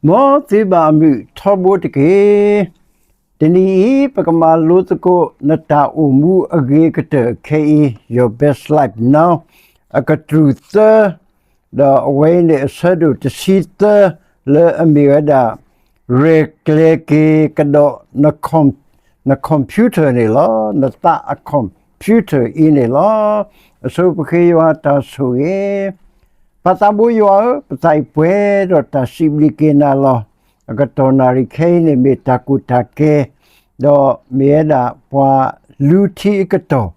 မ်သုဘၣ်အမုာ်ထီဘိတက့ၢ်. တနံၤအံၤ ပကမၤလိသကိး နတၢ်အိၣ်မူအဂ့ၤကတၢၢ်ခဲအံၤ Your Best Life Now အကတြူၢ်သၢ, ဒီးအဝဲအံၤန့ၣ် အဆၢဒိၣ်တဆံသၢ လၢအမ့ၢ်ဝဲဒၣ် ရဲၣ်ကျဲၤက့ၤကဒီး န computer န့ၣ်လီၤ. နသးအ computer အံၤန့ၣ်လီၤ. အဆိပဃ့ယွၤတၢ်ဆိၣ်ဂ့ၤ. ပၢ်သးဘိယွၤဧၢ, ပသးအံၤပှဲၤဒီးတၢ်စံးဘျုးက့ၤနၤလီၤ. အကတီၢ်နၣ်ရံၣ်ခဲအံၤန့ၣ် မ့ၢ်တၢ်ကူၣ်တၢ်ကဲ, ဒီးမ့ၢ်ဝဲဒၣ်ပှၤလူထံအကတီၢ်,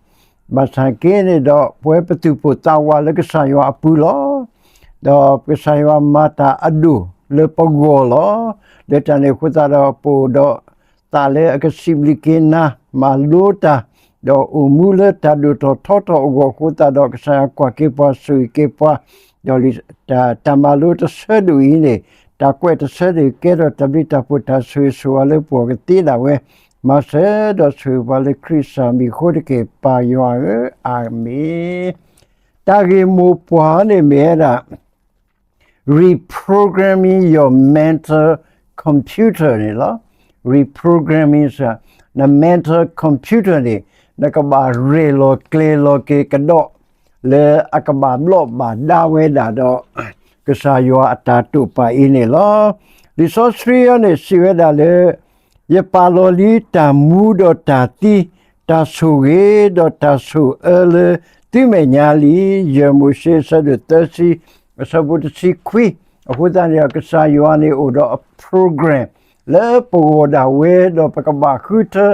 ဘၣ်ဆၣ်က့န့ၣ်ဒီး ပဝဲပသူၣ်ပိၢ်သးဝးလၢကစၢ်ယွၤအပူၤလီၤ. ဒီးကစၢ်ယွၤမၤတၢ်အဒိၣ်လၢပဂီၢ်လီၤ. လၢတၢ်န့ၣ်အဃိသတးဒီး ပအိၣ်ဒီးသးလၢအကစံးဘျုးက့ၤနၤ, မၤလိတၢ်, ဒီးအိၣ်မူလၢတၢ်ဒိၣ်ထီၣ်ထီထီၣ်အဂီၢ်အဃိသတးဒီး ကစၢ်ယွၤကွၢ်က့ၤပှၤ ဆိၣ်ဂ့ၤက့ၤပှၤ, ဒီးတၢ်မၤလိတဆၢဒိၣ်အံၤန့ၣ်, တၢ်ကွဲးတဆၢဒိၣ်ကဲထီၣ်တၢ်ဘျုးတၢ်ဖှိၣ်တၢ်ဆိၣ်ဂ့ၤဆိၣ်ဝါလၢပဂီၢ်ကသ့ဒၣ်ဝဲ, မၤစၢၤဒီးဆိၣ်ဂ့ၤပှၤလၢခရံာ်ကစၢ်မံၤအဃိတက့ၢ် ပၢ်ယွၤဧၢ, အၤမ့ၣ်. တၢ်ဂ့ၢ်မိၢ်ပှၢ်န့ၣ်မ့ၢ်ဝဲဒၣ် reprogramming your mental computer န့ၣ်လီၤ. Reprogramming န mental computer န့ၣ် နကဘၣ်ရဲၣ်လီၤကျဲၤလီၤက့ၤကဒီး လၢအကဘၣ်ဘျီးဘၣ်ဒါဝဲဒၣ်ဒီး ကစၢ်ယွၤအတၢ်တိာ်ပာ်အံၤန့ၣ်လီၤ. လံာ်စီဆှံအံၤန့ၣ် စံးဝဲဒၣ်လၢ ယပာ်လီၤလံတၢ်မူဒီးတၢ်သံ, တၢ်ဆိၣ်ဂ့ၤဒီးတၢ်ဆိၣ်အၢလၢသုမဲာ်ညါလံ. ယဲၢ်မိၤၡ့ အဆၢဒိၣ်သၢဆံ, အဆၢဖိတဆံခွံ, အဃိသတးန့ၣ်ဒီး ကစၢ်ယွၤန့ၣ်အိၣ်ဒီးအ program လၢပဂီၢ်ဒၣ်ဝဲ ဒီးပကဘၣ်ဃုထၢ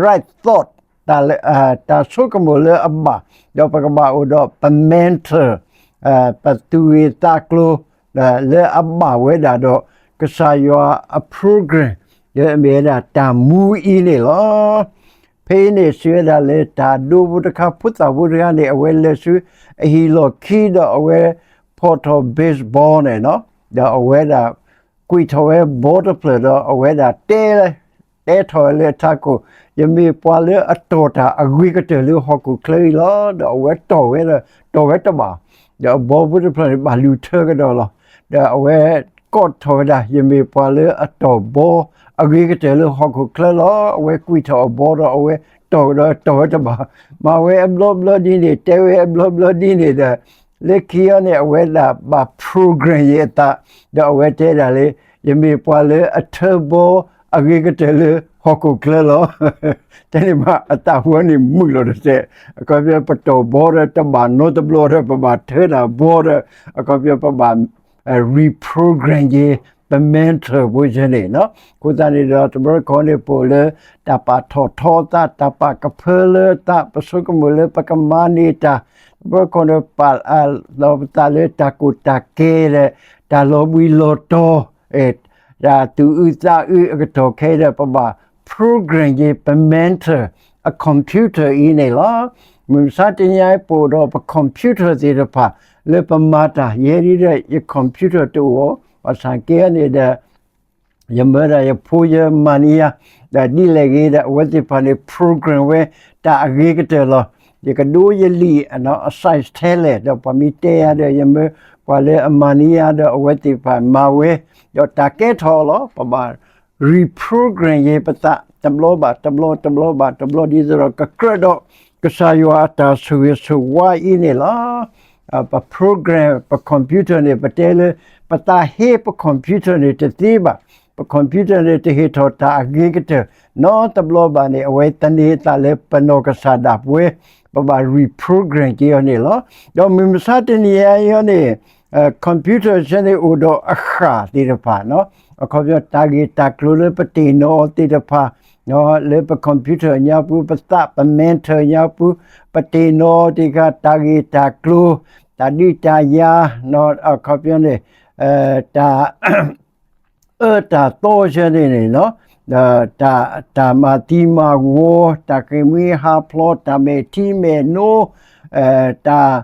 right thought တၢ်ဆိကမိၣ်လၢအဘၣ်, ဒီးပကဘၣ်အိၣ်ဒီးပ mental ပသူၣ်ဂ့ၤသးကျိၤ လၢအဘၣ်ဝဲဒၣ်ဒီး ကစၢ်ယွၤအ program လၢအမ့ၢ်ဝဲဒၣ်တၢ်မူအံၤန့ၣ်လီၤ. ဖဲအံၤန့ၣ် စံးဝဲဒၣ်လၢတၢ်ဒိဖိတခါ ဖိသၣ်ဖိတဂၤန့ၣ် အဝဲလဲၤဆူအဟံၣ်လီၢ်ခံဒီးအဝဲဖီၣ်ထီၣ် baseball န့ၣ်, ဒီးအဝဲဒၣ်ကွံာ်ထီၣ်ဝဲ ball တဖျၢၣ်ဒီး အဝဲဒၣ်တဲ တဲထီၣ်ဝဲလၢအထးခိၣ်, ယမ့ၢ်ပှၤလၢအတီၢ်တၢ်အဂ့ၤကတၢၢ်လၢဟီၣ်ခိၣ်ချၢအံၤလီၤ. ဒီးအဝဲတီၢ်ဝဲဒီး တီၢ်ဝဲတဘၣ်, ဒီးအ ball ဖိတဖျၢၣ်န့ၣ် ဘၣ်လူၤထၢကဒီးလီၤ. ဒီးအဝဲကိးထီၣ်ဝဲဒၣ် ယမ့ၢ်ပှၤလၢအတီၢ် ball အဂ့ၤကတၢၢ်လၢဟီၣ်ခိၣ်ချၢလီၤ. အဝဲကွံာ်ထီၣ်အ ball ဒီး အဝဲတီၢ်ကဒီး တီၢ်ဝဲတဘၣ်, မၤဝဲအဘျီဘျီဒ်န့ၣ် တဲဝဲအဘျီဘျီဒ်န့ၣ်ဒီး လၢခံအံၤန့ၣ် အဝဲဒၣ်ဘၣ် program ယဲအသး, ဒီးအဝဲတဲဒၣ်လၢ ယမ့ၢ်ပှၤလၢအထၢ ball အဂ့ၤကတၢၢ်လၢဟီၣ်ခိၣ်ချၢလီၤ. တန့ၣ်မး အသးဝဲန့ၣ်မုာ်လီၤတစဲး, အခီပညီ ပတီၢ် ball ဒီးတဘၣ်နီတဘျီဒီး ပဘၣ်ထၢတၢ် ball ဒီး အခီပညီ ပဘၣ် reprogram က့ၤ ပ mental ဖိယဲန့ၣ်, အဃိသတးန့ၣ်ဒီး တဘျီတခီၣ်န့ၣ် ပအိၣ်လၢတၢ်ပာ်ထီၣ်ထီအသး, တၢ်ပာ်ကဖၢလၢအသး, ပဆိကမိၣ်လၢပကမၤန့ၢ်တၢ်, တဘျီတခီၣ်န့ၣ် ပာ်လီၤပသးလၢတၢ်ကူၣ်တၢ်ကဲဒီး တၢ်လီၤဘှံးလီၤတီၤ, တၢ်သူၣ်အုးသးအုးအကတီၢ်ခဲအံၤဒီး ပဘၣ် program က့ၤ ပ mental အ computer အံၤန့ၣ်လီၤ. မုၢ်မဆါတနံၤအံၤ ပအိၣ်ဒီးပ computer သ့ၣ်တဖၣ် လၢပမၤတၢ်, ယဲဒ်ဒီး ယ computer တအိၣ်, ဘၣ်ဆၣ်က့န့ၣ်ဒီး ယမၢဒၣ်ယဖိယမၤန့ၢ်ယၤ, ဒီးဒ်လဲၣ်ဂ့ၤဒီး အဝဲသ့ၣ်တဖၣ်န့ၣ် program ဝဲတၢ်အဂ့ၤကတၢၢ်လီၤ. ယကဒိယလံာ် အ size ထဲလဲၣ်, ဒီးပှၤမ့ၢ်တဲယၤဒီး ယမၢပှၤလၢအမၤန့ၢ်ယၤဒီး အဝဲသ့ၣ်တဖၣ်မၤဝဲ, ဒီးတၢ်ကဲထီၣ်လီၤ. ပဘၣ် reprogram ယ့ၤပသး တဘျီဘၣ်တဘျီ တဘျီဘၣ်တဘျီ ဒ်သိးဒီးကကြၢးဒီး ကစၢ်ယွၤအတၢ်ဆိၣ်ဂ့ၤဆိၣ်ဝါအံၤန့ၣ်လီၤ. ပ program ပ computer န့ၣ် ပတဲလၢ ပသးဟ့ပ computer န့ၣ်တသ့ဘၣ်. ပ computer န့ၣ် တဟ့ၣ်ထီၣ်တၢ်အဂ့ၤကတၢၢ် နီတဘျီဘၣ်န့ၣ် အဝဲသန့ၤအသးလၢပနီၢ်ကစၢ်ဒၣ်ပဝဲ, ပဘၣ် reprogram က့ၤအီၤန့ၣ်လီၤ. ဒီးမုၢ်မဆါတနံၤအံၤန့ၣ် computer ဆဲန့ၣ်အိၣ်ဒီးအဃၣ်သ့ၣ်တဖၣ်, အခီပညီ တၢ်ဂ့ၢ်တၢ်ကျိၤလၢပတ့ၢ်နီၣ်အီၤသ့ၣ်တဖၣ်, လၢပ computer အညါပူၤ ပသး ပ mental အညါပူၤ ပတ့ၢ်နီၣ်အီၤသ့ၣ်တဖၣ် တၢ်ဂ့ၢ်တၢ်ကျိၤ တၢ်ဒုးတၢ်ယၤ, အခီပညီန့ၣ် တၢ် အၢတၢ်သီဆဲန့ၣ်န့ၣ်, တၢ်မၤသံမၤဝီ, တၢ်ဃ့ၢ်မှံဟးဖျိး, တၢ်မဲာ်ထံမဲာ်နိ, တၢ်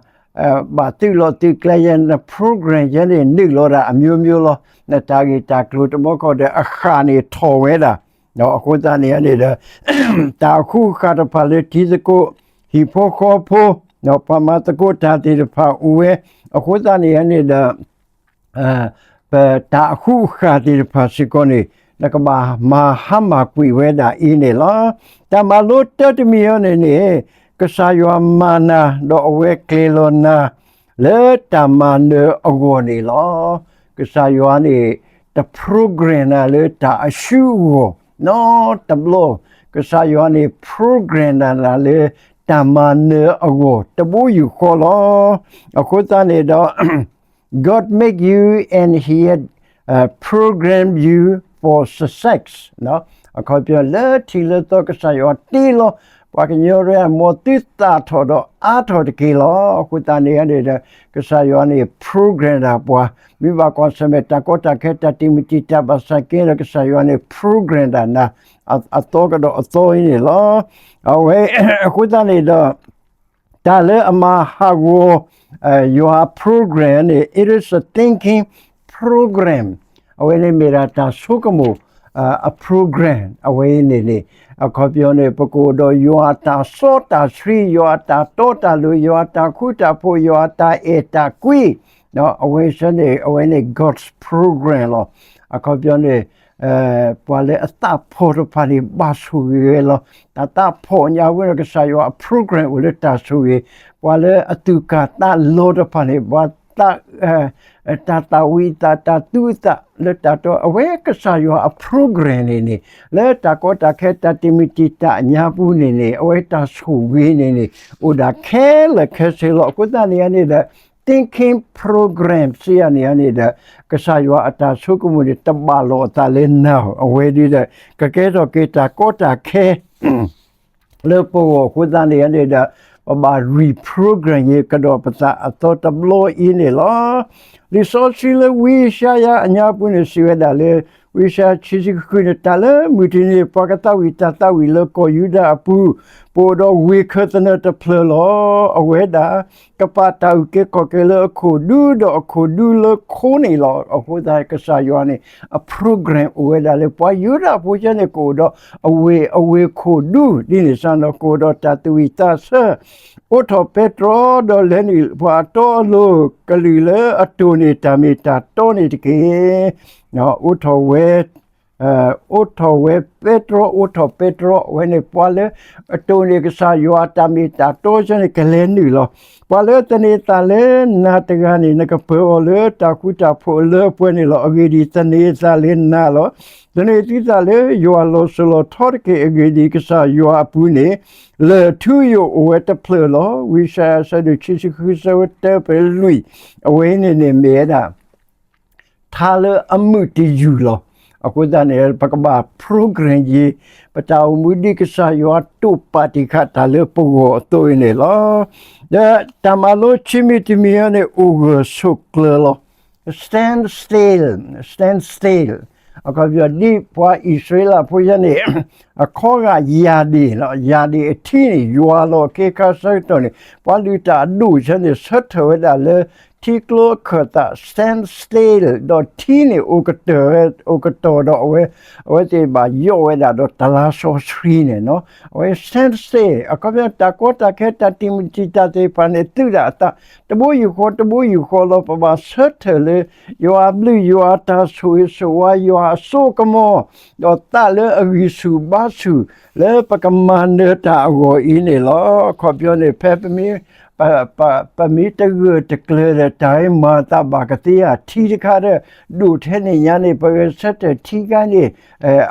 ဘၣ်သုးလီၢ်သုးကျဲယဲ န program ယဲန့ၣ် နုာ်လီၤဒၣ်အမျိုးမျိုးလီၤ. နတၢ်ဂ့ၢ်တၢ်ကျိၤတဘျီဃီဒီး အဃၣ်န့ၣ်ထီၣ်ဝဲဒၣ်, အဃိသတးန့ၣ်န့ၣ်ဒီး တၢ်အဃူအဃာ်တဖၣ်လၢထံသကိး ဟံၣ်ဖိဃီဖိ, ပှၤမၤသကိးတၢ်သ့ၣ်တဖၣ်အိၣ်ဝဲ, အဃိသတးန့ၣ်န့ၣ်ဒီး ပ ပတၢ်အဃုအဃၢ်သ့ၣ်တဖၣ်စ့ၢ်ကီးန့ၣ် နကဘၣ်မၤဟါမၢ်ကွံာ်ဝဲဒၣ်အံၤန့ၣ်လီၤ. တၢ်မၤလိတၢ်တမံၤအံၤန့ၣ်န့ၣ် ကစၢ်ယွၤမၤနၤ ဒီးအဝဲကျဲၤလီၤနၤ လၢတၢ်မၤနၢၤအဂီၢ်န့ၣ်လီၤ. ကစၢ်ယွၤန့ၣ် တ program နၤလၢတၢ်အစုအဂီၢ် နီတဘျီ, ကစၢ်ယွၤန့ၣ် program နၤလၢတၢ်မၤနၢၤအဂီၢ် တဘိယူၢ်ဃီလီၤ. အဃိသတးန့ၣ်ဒီး God make you and he had program you for success. အခီပညီ လၢထံးလၢသီ ကစၢ်ယွၤတ့လီၤ ပှၤကညီရဲ မ်သုသၣ်ထီၣ်ဒီးအါထီၣ်တက့ၢ်လီၤ. အဃိသတးန့ၣ်န့ၣ်ဒီး ကစၢ်ယွၤန့ၣ် program တၢ်ပှၤ မ့ၢ်ဘၣ်ကွၢ်ဆၢၣ်မဲာ်တၢ်ကီတၢ်ခဲ တၢ်တံာ်မုၢ်တံာ်တာ်ဘၣ်ဆၣ်က့ဒီး ကစၢ်ယွၤန့ၣ် program တၢ်နၤ အသီကဒီးအသီအံၤန့ၣ်လီၤ. အဝဲ အဃိသတးန့ၣ်ဒီး တၢ်လၢအမၤဟးဂီၤ ယွၤအ program န့ၣ် it is a thinking program. အဝဲန့ၣ်မ့ၢ်ဒၣ်တၢ်ဆိကမိၣ် အ program အဝဲအံၤန့ၣ်န့ၣ် အခီပညီန့ၣ် ပကအိၣ်ဒီးယွၤအတၢ်စီတၢ်ဆှံ ယွၤအတၢ်တီတၢ်လိၤ ယွၤအတၢ်ဃူတၢ်ဖိး ယွၤအတၢ်အဲၣ်တၢ်ကွံ အဝဲန့ၣ် အဝဲန့ၣ် God's program လီၤ. အခီပညီန့ၣ် ပှၤလၢအသးဖှီၣ်တဖၣ်န့ၣ် ဘၣ်ဆိၣ်ဂ့ၤဝဲလီၤ. တၢ်သးဖှီၣ်ညါဝဲဒီး ကစၢ်ယွၤအ program အိၣ်လၢတၢ်ဆိၣ်ဂ့ၤ, ပှၤလၢအသူၣ်ကၢ်သးလီၤတဖၣ်န့ၣ် ပှၤ တၢ်သၣ်ဝံၤသး တၢ်သူအသးလၢတၢ်တီ အဝဲကစၢ်ယွၤအ program န့ၣ်န့ၣ် လၢတၢ်ကီတၢ်ခဲ တၢ်တံာ်မုၢ်တံာ်တာ်အညါပူၤန့ၣ်န့ၣ် အဝဲတၢ်ဆိၣ်ဂ့ၤန့ၣ်န့ၣ် အိၣ်ဒၣ်ခဲလၢာ်ခဲဆ့လီၤ. အဃိသတးန့ၣ်န့ၣ်ဒီး thinking program စံးယၤန့ၣ်န့ၣ်ဒီး ကစၢ်ယွၤအတၢ်ဆိကမိၣ်န့ၣ် တဘၣ်လိာ်အသးလၢနၤဧိၤ အဝဲဒ်ဒီး ကကဲထီၣ်က့ၤတၢ်ကီတၢ်ခဲ လၢပဂီၢ်အဃိသတးန့ၣ်န့ၣ်ဒီး ပဘၣ် reprogram ကဒီးပသးအသီတဘျီအံၤန့ၣ်လီၤ. လံာ်စီဆှံလၢဝံယၡါယၤအညါပူၤန့ၣ် စံးဝဲဒၣ်လၢ ဝံယၡါယၤခံဆံဃုန့ၣ် တၢ်လၢမုၢ်တနံၤန့ၣ် ပှၤကသးဝံၣ်တၢ်သးဝံၣ်လၢကီၢ်ယူဒၤအပူၤ ပအိၣ်ဒီးဝ့ၢ်ခၢၣ်သနၢၣ်တဖျၢၣ်လီၤ. အဝဲဒၣ် ကပာ်တၢ်အုၣ်က့ၤခီၣ်က့ၤလၢအခိၣ်ဒူဒီးအခိၣ်ဒူလၢခိန့ၣ်လီၤ. အဃိသတးကစၢ်ယွၤန့ၣ် အ program အိၣ်ဝဲဒၣ်လၢ ပှၤယူဒၤဖိဆၢန့ၣ် ကအိၣ်ဒီးအဝ့ၢ်အဝ့ၢ်ခိၣ်ဒူ ဒ်န့ၣ်စ့ၢ်ကီး ကအိၣ်ဒီးတၢ်သူၣ်ဝံၣ်သးဆၢ အိးထီၣ်ပဲတြီ ဒီးလဲၤနုာ်ပှၤအတီအလိၤ ကလုၢ်လၢအတိၢ်န့ၢ်တၢ်မ့ၢ်တၢ်တီန့ၣ်တက့ၢ်. အိးထီၣ်ဝဲ အိးထီၣ်ဝဲပဲတြီ အိးထီၣ်ပဲတြီ အဝဲန့ၣ် ပှၤလၢအတိၢ်န့ၢ်ကစၢ်ယွၤတၢ်မ့ၢ်တၢ်တီဆၢန့ၣ် ကလဲၤနုာ်လီၤ. ပှၤလၢသန့ၤသးလၢနၤတဂၤန့ၣ် နကပၢၤအီၤလၢတၢ်ဃူတၢ်ဖိးအလၢအပှဲၤန့ၣ်လီၤ. အဂ့ၢ်ဒ်အံၤ, သန့ၤသးလၢနၤလီၤ. သန့ၤသုသးလၢယွၤလီၤစိၤလီၤထီတက့ၢ်. အဂ့ၢ်ဒ်အံၤ, ကစၢ်ယွၤအပူၤန့ၣ် လၢၢ်ထူယိာ်အိၣ်ဝဲတဖျၢၣ်လီၤ. ဝံယၡါယၤ အဆၢဒိၣ်ခံဆံဃု အဆၢဖိတၢပၢၢ်လွံၢ်, အဝဲအံၤန့ၣ်န့ၣ်မ့ၢ်ဝဲဒၣ် ထါလၢအမုာ်တယုၢ်လီၤ. အဃိသတးန့ၣ် ပကဘၣ် program ယံၤ ပတၢ်အိၣ်မူဒ်ကစၢ်ယွၤတိာ်ပာ်တံၢ်ဃာ်တၢ်လၢပဂီၢ်အသိးအံၤန့ၣ်လီၤ. ဒီးတၢ်မၤလိခံမံၤတမံၤအံၤန့ၣ် အိၣ်ဂၢၢ်ဆိးကျၢၤလီၤ. Stand still, stand still. အခီပညီ ဒ်ပှၤအံၣ်စရ့လးဖိယဲန့ၣ် အခီဂာ်ယၢ်ဒ့ၣ်လီၤ. ယၢ်ဒ့ၣ်အထံန့ၣ် ယွၤလီၤအခ့အခါဆၢကတီၢ်န့ၣ် ပှၤလုၢ်တၢ်အဒိၣ်ဆၢန့ၣ် ဆၢထၢၣ်ဝဲဒၣ်လၢ ထံကျိအခၢၣ်သး stand still ဒီးထံန့ၣ် အိၣ်ကတၢၢ်ဝဲ အိၣ်ကတီၢ်ဒီးအဝဲ အဝဲသ့ၣ်ဘၣ်ယိးဝဲဒၣ်ဒီးတလါစီဆှံန့ၣ်နီၤ. အဝဲ stand still အခီပညီ တၢ်ကီတၢ်ခဲတၢ်တံာ်မုၢ်တံာ်တာ်သ့ၣ်တဖၣ်န့ၣ် သုးဒၣ်အသး တဘိယူၢ်ဃီတဘိယူၢ်ဃီလီၤ. ပဘၣ်ဆၢထၢၣ်လၢ ယွၤအဘျုး ယွၤအတၢ်ဆိၣ်ဂ့ၤဆိၣ်ဝါ ယွၤအစိကမီၤ ဒီးသးလၢအဂံၢ်ဆူၣ်ဘါဆူၣ် လၢပကမၤနၢၤတၢ်အဂီၢ်အံၤန့ၣ်လီၤ. အခီပညီန့ၣ် ဖဲပမ့ၢ် ပမ့ၢ်တဂၢၢ်တကျၢၤဒီး တၢ်အံၤမၤသးဘၣ်ကသ့ဧါ ထံတခါဒီး ဒိၣ်ထဲန့ၣ်ညါန့ၣ် ပဂဲၤဆၢထၢၣ်ထံခါန့ၣ်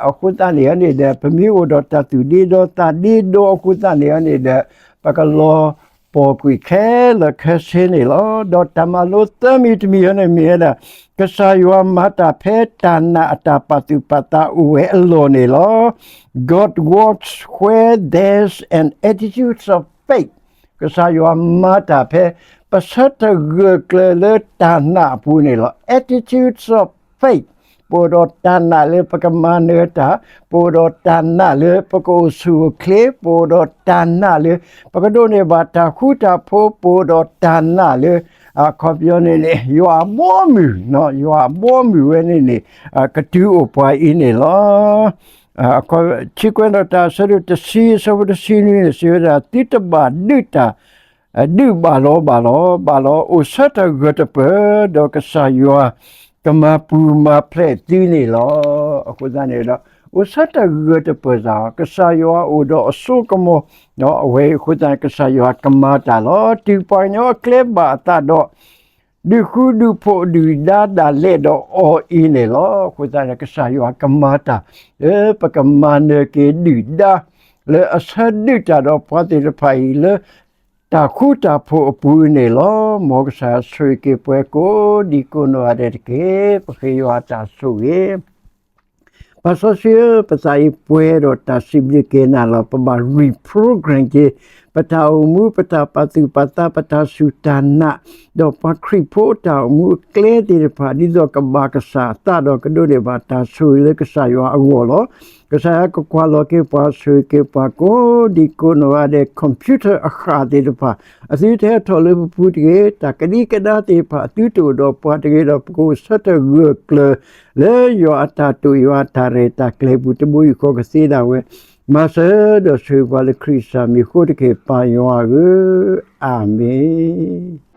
အဃိသတးန့ၣ်န့ၣ်ဒီး ပမ့ၢ်အိၣ်ဒီးတၢ်သူၣ်ဒ့ဒီသးဒ့ဒီအဃိသတးန့ၣ်န့ၣ်ဒီး ပကလီၤပှီၢ်ကွံာ်ခဲလၢာ်ခဲဆ့န့ၣ်လီၤ. ဒီးတၢ်မၤလိသၢမံၤတမံၤအံၤန့ၣ်မ့ၢ်ဝဲဒၣ် ကစၢ်ယွၤမၤတၢ်ဖဲတၢ်နာ်အတၢ်ပာ်သူၣ်ပာ်သးအိၣ်ဝဲအလီၢ်န့ၣ်လီၤ. God works where there's an attitude of faith. ကစၢ်ယွၤမၤတၢ်ဖဲ ပဆၢထၢၣ်ဂၢၢ်ကျၢၤလၢတၢ်နာ်အပူၤန့ၣ်လီၤ. Attitudes of faith. ပအိၣ်ဒီးတၢ်နာ်လၢပကမၤနၢၤတၢ်, ပအိၣ်ဒီးတၢ်နာ်လၢပကအိၣ်ဆူၣ်အိၣ်ချ့, ပအိၣ်ဒီးတၢ်နာ်လၢ ပကဒိးန့ၢ်ဘၣ်တၢ်ဃူတၢ်ဖိး, ပအိၣ်ဒီးတၢ်နာ်လၢ အခီပညီန့ၣ်န့ၣ် ယွၤအဘီအမုၢ်, ယွၤအဘီအမုၢ်ဝဲန့ၣ်န့ၣ် ကတုၤအိၣ်ပှၤအံၤန့ၣ်လီၤ. ဆံကွဲးဒီးတၢ်အဆၢဒိၣ်တဆံ အဆၢဖိတဆံနွံန့ၣ် စံးဝဲဒၣ် သုတဘၣ်ဒုးတၢ် ဒုးဘၣ်လီၤဘၣ်လီၤ, ဘၣ်လီၤအိၣ်ဆၢထၢၣ်ဂၢၢ်တပၢၢ် ဒီးကစၢ်ယွၤ ကမၤပူၤမၤဖျဲးသုန့ၣ်လီၤ. အဃိသတးန့ၣ်ဒီး အိၣ်ဆၢတၢ်ဂၢၢ်တပၢၢ်စ့ၢ်, ကစၢ်ယွၤအိၣ်ဒီးအစိကမီၤ, အဝဲအဃိသတးန့ၣ် ကစၢ်ယွၤကမၤတၢ်လီၤ. တုၤပှၤကညီအကျဲဘၣ်အသးဒီး ဒုးဃူဒုးဖိးဒုၣ်ဒါဒၣ်လဲာ်ဒီးအီၤအံၤန့ၣ်လီၤ. အဃိသတးန့ၣ် ကစၢ်ယွၤကမၤတၢ်, လၢပကမၤနၢၤက့ၤဒုၣ်ဒါ လၢအဆၢဒုးတၢ်ဒီးပှၤသ့ၣ်တဖၣ်အံၤလၢ တၢ်ဃူတၢ်ဖိးအပူၤန့ၣ်လီၤ. မ်ကစၢ်ယွၤဆိၣ်ဂ့ၤက့ၤပှၤကိးဒံကိးနီၢ်ဂၤဒဲးတက့ၢ်. ပဃ့ယွၤအတၢ်ဆိၣ်ဂ့ၤ ပၢ်စီဆှံဧၢ, ပသးအံၤပှဲၤဒီးတၢ်စံးဘျုးက့ၤနၤလီၤ. ပဘၣ် reprogram က့ၤ ပတၢ်အိၣ်မူ ပတၢ်ပာ်သူၣ်ပာ်သး ပတၢ်စူၢ်တၢ်နာ်, ဒီးပှၤခရံာ်ဖိတၢ်အိၣ်မူအကျဲသ့ၣ်တဖၣ် ဒ်သိးကဘၣ်ကစၢ်အသးဒီးကဒိးန့ၢ်ဘၣ်တၢ်ဆိၣ်ဂ့ၤလၢကစၢ်ယွၤအဂီၢ်လီၤ. ကစၢ်ယွၤကကွၢ်လီၤက့ၤပှၤ ဆိၣ်ဂ့ၤက့ၤပှၤကိးဒံကိးနီၢ်ဂၤဒဲး computer အဃၢ်သ့ၣ်တဖၣ် အသုတဟဲထီၣ်လၢပပူၤတဂ့ၤ, တၢ်ကဒံကဒါသ့ၣ်တဖၣ် အသုတအိၣ်ဒီးပှၤတဂ့ၤဒီး ပကအိၣ်ဆၢထၢၣ်ဂၢၢ်ကျၢၤ လၢယွၤအတၢ်တိာ် ယွၤအတၢ်ရဲၣ်တၢ်ကျဲၤပူၤ တဘိယူၢ်ဃီကသ့ဒၣ်ဝဲ, မၤစၢၤဒီးဆိၣ်ဂ့ၤပှၤလၢခရံာ်စၢ်မံၤအဃိတက့ၢ် ပၢ်ယွၤဧၢ, အၤမ့ၣ်.